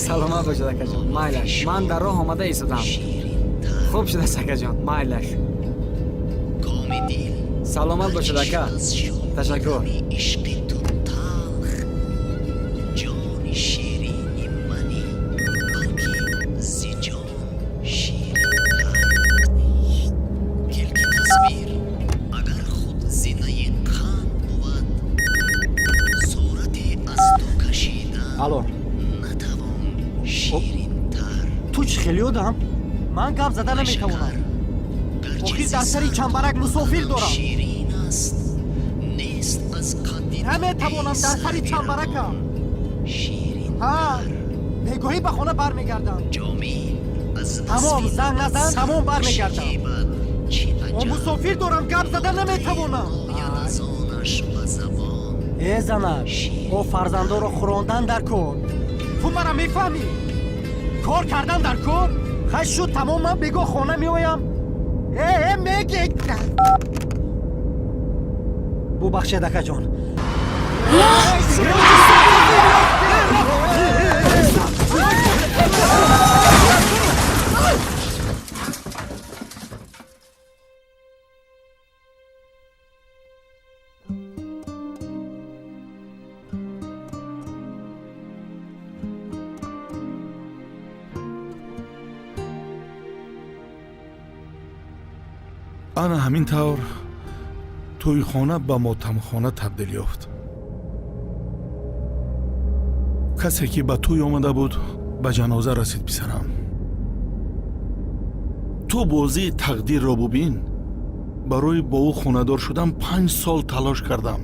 Speaker 4: Саломат бошед, акаҷон. Майлаш, ман дар роҳ омада истодам. Хуб шудааст, акаҷон, майлаш. Саломат бошед, ака, ташаккур.
Speaker 10: Ҷони ширини манӣ, балки зи ҷон ширинтар. Келки тасвир агар худ зинаи қанд бувад, сурате аз ту кашидан
Speaker 13: Алло.
Speaker 10: Натавон ширинтар.
Speaker 13: Ту чӣ хеле одам? Ман гап зада наметавонам. Охир дар сари чамбарак мусофир дорам.
Speaker 10: Ширин аст, нест аз қадди ту.
Speaker 13: Наметавонам, дар сари чамбаракам. Ҳа, бегоҳӣ ба хона бармегардам.
Speaker 10: Ҷоми
Speaker 13: Тамом, занг назан, тамом, бармегардам. О, мусофир дорам, гап зада наметавонам. Э, занак, о, фарзандоро хӯрондан дар кор. Ту мара мефаҳмӣ? Кор кардан дар кор. Хай, шуд, тамом, ман бегоҳ хона меоям. Э, э, меге, бубахшед, акаҷон.
Speaker 2: Ана ҳамин тавр тӯйхона ба мотамхона табдил ёфт. Касе ки ба тӯй омада буд, ба ҷаноза расид. Писарам, ту бозии тақдирро бубин. Барои бо ӯ хонадор шудан 5 сол талош кардам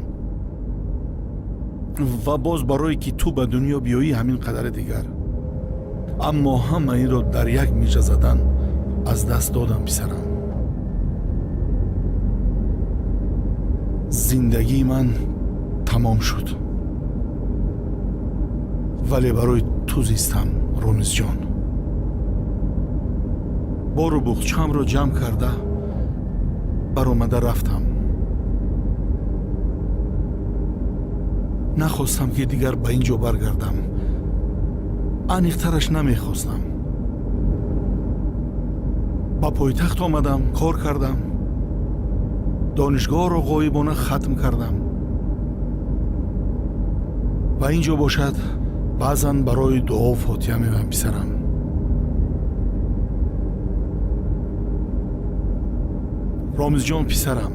Speaker 2: ва боз барое ки ту ба дунё биёӣ, ҳамин қадари дигар. Аммо ҳама инро дар як мижа задан аз даст додам. Писарам, зиндагии ман тамом шуд, вале барои ту зистам. Ромизҷон, бору буғчаамро ҷамъ карда, баромада рафтам. Нахостам, ки дигар ба ин ҷо баргардам. Аниқтараш, намехостам. Ба пойтахт омадам, кор кардам, донишгоҳро ғоибона хатм кардам ва ин ҷо бошад, баъзан барои дуо фотиҳа меоям. Писарам, Ромизҷон, писарам,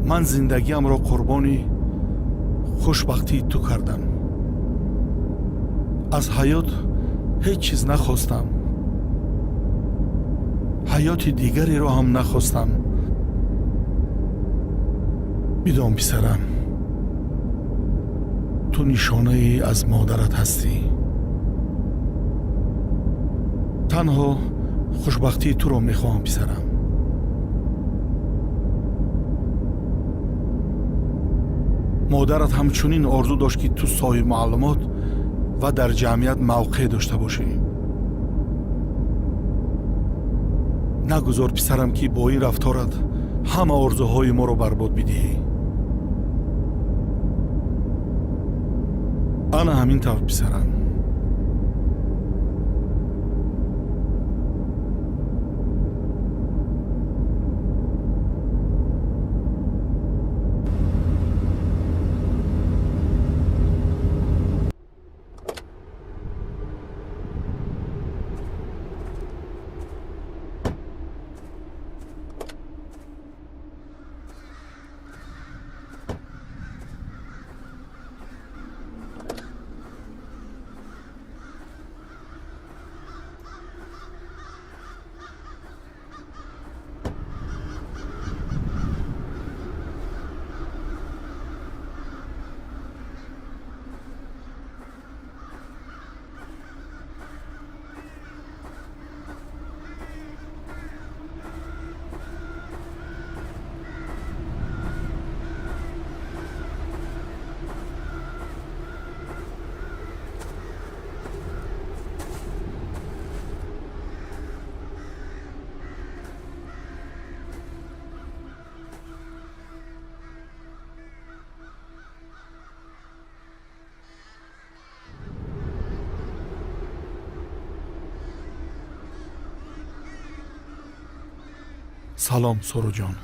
Speaker 2: ман зиндагиамро қурбони хушбахтии ту кардам. Аз ҳаёт ҳеҷ чиз нахостам, ҳаёти дигареро ҳам нахостам. Бидон, писарам, ту нишонае аз модарат ҳастӣ. Танҳо хушбахтии туро мехоҳам, писарам. Модарат ҳамчунин орзу дошт, ки ту соҳиби маълумот ва дар ҷамъият мавқеъ дошта бошӣ. Нагузор, писарам, ки бо ин рафторат ҳама орзуҳои моро барбод бидиҳӣ. Ана ҳамин тавр, писарам. Салом, Сороҷон.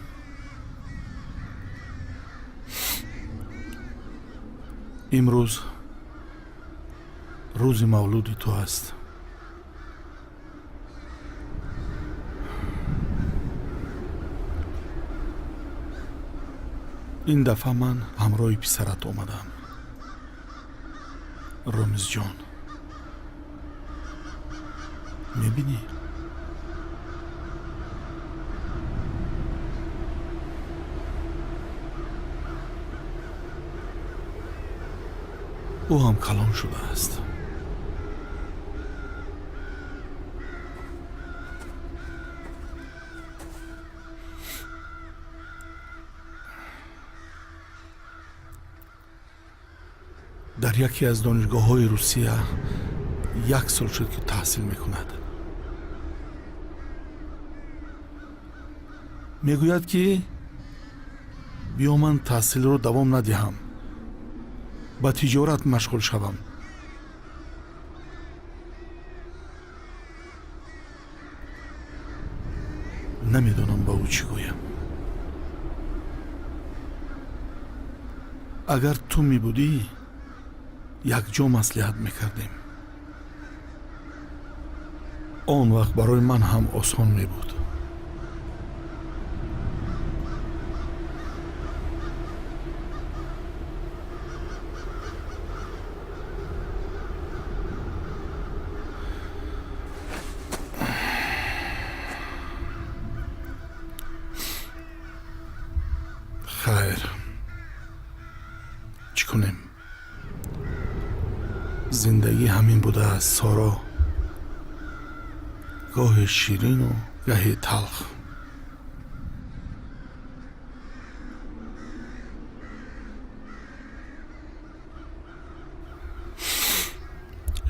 Speaker 2: Имрӯз рӯзи мавлуди ту аст. Ин дафъа ман ҳамроҳи писарат омадам. Ромизҷон, мебинӣ? Ӯ ҳам калон шудааст. Дар яке аз донишгоҳҳои Русия як сол шуд, ки таҳсил мекунад. Мегӯяд, ки биё ман таҳсилро давом надиҳам, ба тиҷорат машғул шавам. Намедонам, ба ӯ чӣ гӯям. Агар ту мебудӣ, якҷо маслиҳат мекардем. Он вақт барои ман ҳам осон мебуд. Хайр, чӣ кунем? Зиндагӣ ҳамин будааст, Соро, гоҳе ширину гаҳе талх.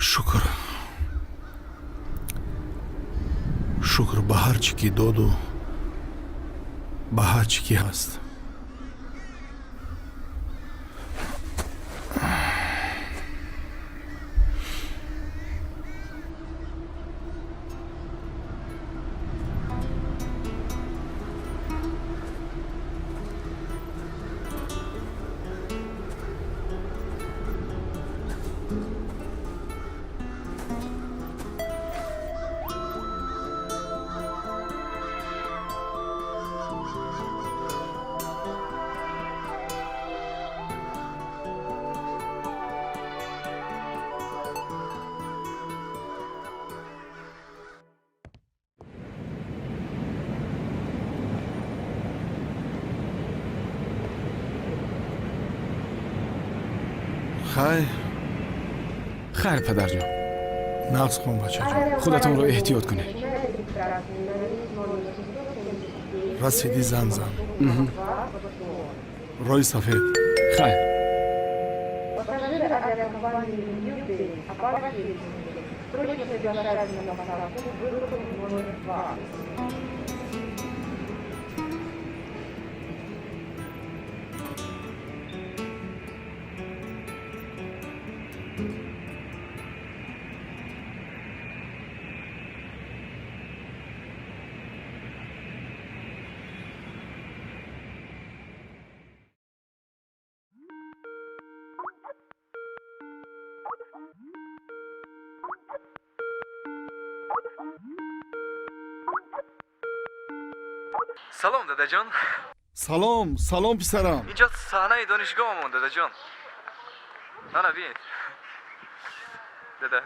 Speaker 2: Шукр, шукр ба ҳар чӣ ки доду ба ҳар чӣ ки ҳаст. Хайр.
Speaker 1: Хайр, падарҷон.
Speaker 2: Нағз хон, бачаҷон.
Speaker 1: Худатонро эҳтиёт кунед.
Speaker 2: Расидӣ, зан зан. Роҳи сафед.
Speaker 1: Хайр.
Speaker 4: Салом, дадаҷон.
Speaker 2: Салом, салом, писарам.
Speaker 4: Инҷо саҳнаи донишгоҳамон, дадаҷон. Ана, бинед, дада,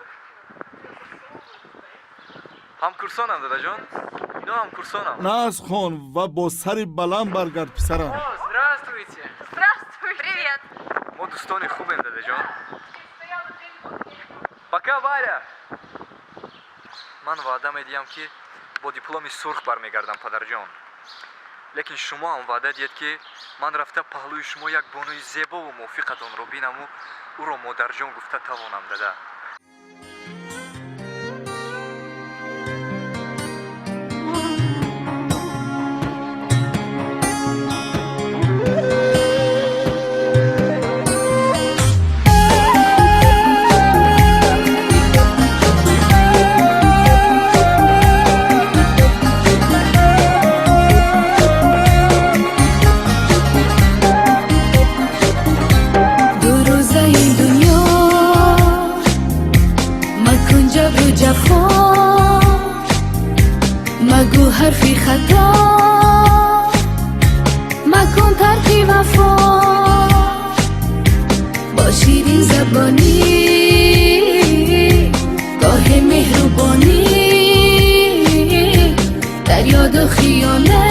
Speaker 4: ҳамкурсонам, дадаҷон, ино ҳамкурсонам.
Speaker 2: Нағз хон ва бо сари баланд баргард, писарам.
Speaker 4: Здравствуйте.
Speaker 14: Здравствуй. Привет.
Speaker 4: Мо дӯстони хубем, дадаҷон. Пока, Варя. Ман ваъда медиҳам, ки бо дипломи сурх бармегардам, падарҷон, лекин шумо ҳам ваъда диҳед, ки ман рафта паҳлӯи шумо як бонуи зебову мувофиқатонро бинаму ӯро модарҷон гуфта тавонам, дада.
Speaker 12: Ду рӯзаи дунё, макун ҷабру ҷафо, магӯ ҳарфи хато, макун тарки вафо. Бо ширин забонӣ, гоҳе меҳрубонӣ, дар ёду хиёле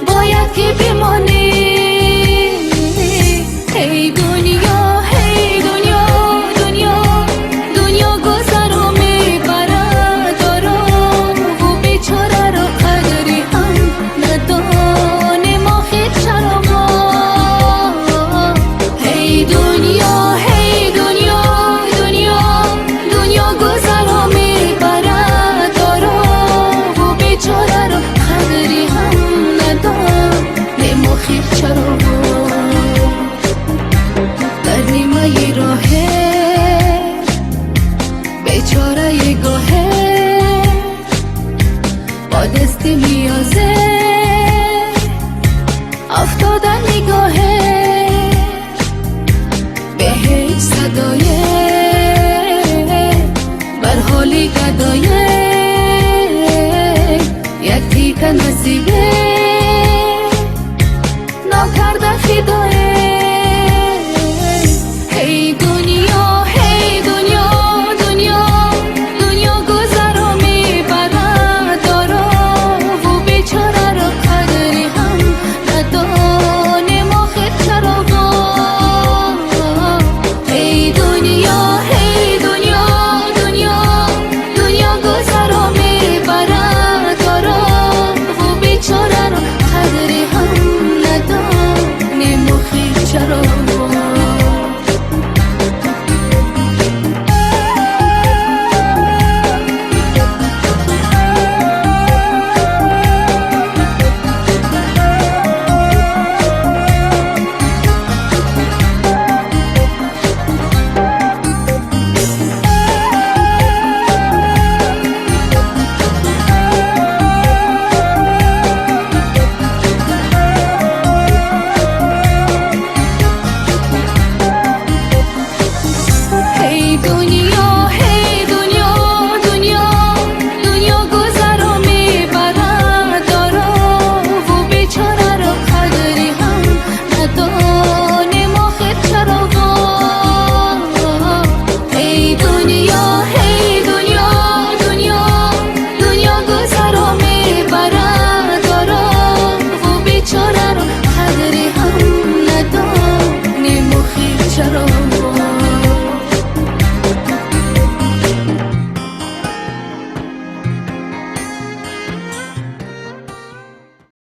Speaker 12: бояд ки бимонӣ. Эй дунё, эй дунё, дунё, дунё гузаро мебарад орову бечораро, қадри ҳам надонем охир чаро мо. Эй. Дасти ниёзе афтода нигоҳе, бе ҳеҷ садое, бар ҳоли гадое, як тика насибе.